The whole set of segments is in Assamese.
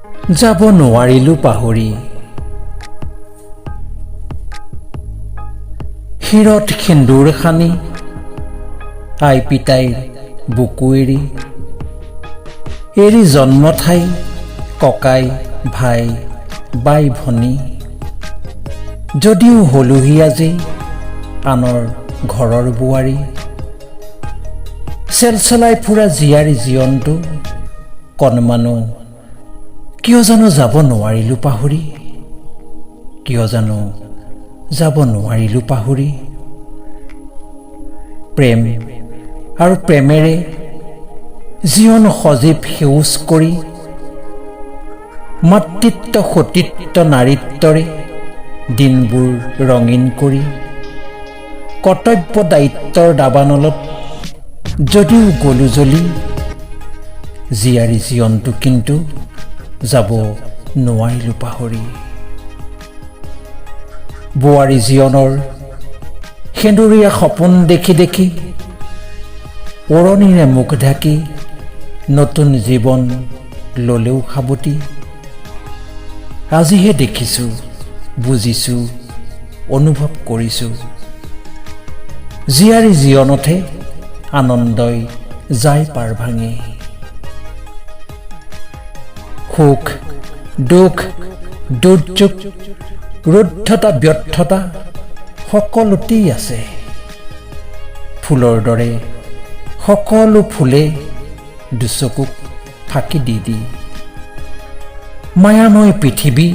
যাব নোৱাৰিলোঁ পাহৰি। শিৰত সেন্দুৰ সানি আই পিতাইৰ বুকু এৰি এৰি জন্ম ঠাই ককাই ভাই বাই ভনী, যদিও হলোহি আজি আনৰ ঘৰৰ বোৱাৰী। চেলচেলাই ফুৰা জীয়াৰী জীৱনটো কণমানো কিয় জানো যাব নোৱাৰিলোঁ পাহৰি, কিয় জানো যাব নোৱাৰিলোঁ পাহৰি। প্ৰেম আৰু প্ৰেমেৰে জীৱন সজীৱ সেউজ কৰি, মাতৃত্ব সতীত্ব নাৰীত্বৰে দিনবোৰ ৰঙীন কৰি, কৰ্তব্য দায়িত্বৰ দাবানলত যদিও গলো জ্বলি, জীয়াৰী জীৱনটো কিন্তু যাব নোৱাৰিলোঁ পাহৰি। বোৱাৰী জীৱনৰ সেন্দুৰীয়া সপোন দেখি দেখি ওৰণিৰে মুখ ঢাকি নতুন জীৱন ল'লেও সাৱটি, আজিহে দেখিছোঁ, বুজিছোঁ, অনুভৱ কৰিছোঁ, জীয়াৰী জীৱনতহে আনন্দই যায় পাৰ ভাঙি। সুখ দুখ দুৰ্যোগ ৰুদ্ধতা ব্যৰ্থতা সকলোতেই আছে, ফুলৰ দৰে সকলো ফুলে দুচকুক ফাঁকি দি দি। মায়াময় পৃথিৱী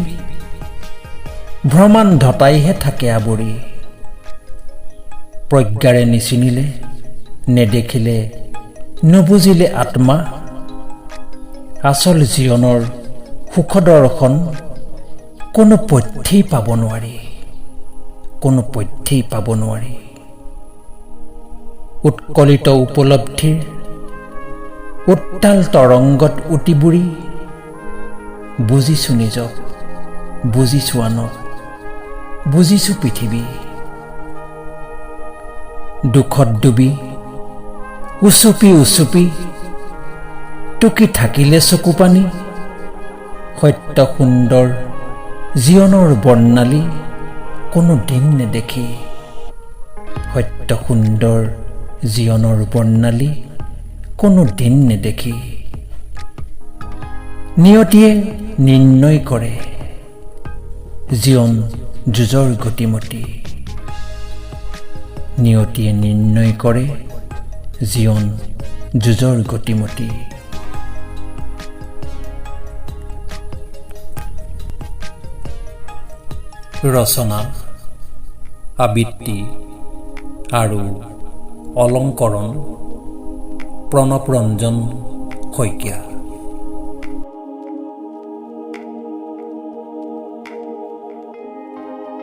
ভ্ৰমান্ধতাইহে থাকে আৱৰি, প্ৰজ্ঞাৰে নিচিনিলে নেদেখিলে নুবুজিলে আত্মা আচল জীৱনৰ সুখ দৰ্শন কোনো পথ্যেই পাব নোৱাৰি, কোনো পথ্যেই পাব নোৱাৰি। উৎকলিত উপলব্ধিৰ উত্তাল তৰংগত উটি বুৰি বুজিছোঁ নিজক, বুজিছোঁ আনক, বুজিছোঁ পৃথিৱী। দুখত ডুবি উচুপি উচুপি টুকি থাকিলে চকু পানী, সত্য সুন্দৰ জীৱনৰ বৰ্ণালী কোনো দিন নেদেখি, সত্য সুন্দৰ জীৱনৰ বৰ্ণালী কোনো দিন নেদেখি। নিয়তিয়ে নিৰ্ণয় কৰে জীৱন যুঁজৰ গতিমতী, নিয়তিয়ে নিৰ্ণয় কৰে জীৱন যুঁজৰ গতিমতী। ৰচনা, আবৃত্তি আৰু অলংকৰণ প্ৰণৱ ৰঞ্জন শইকীয়া।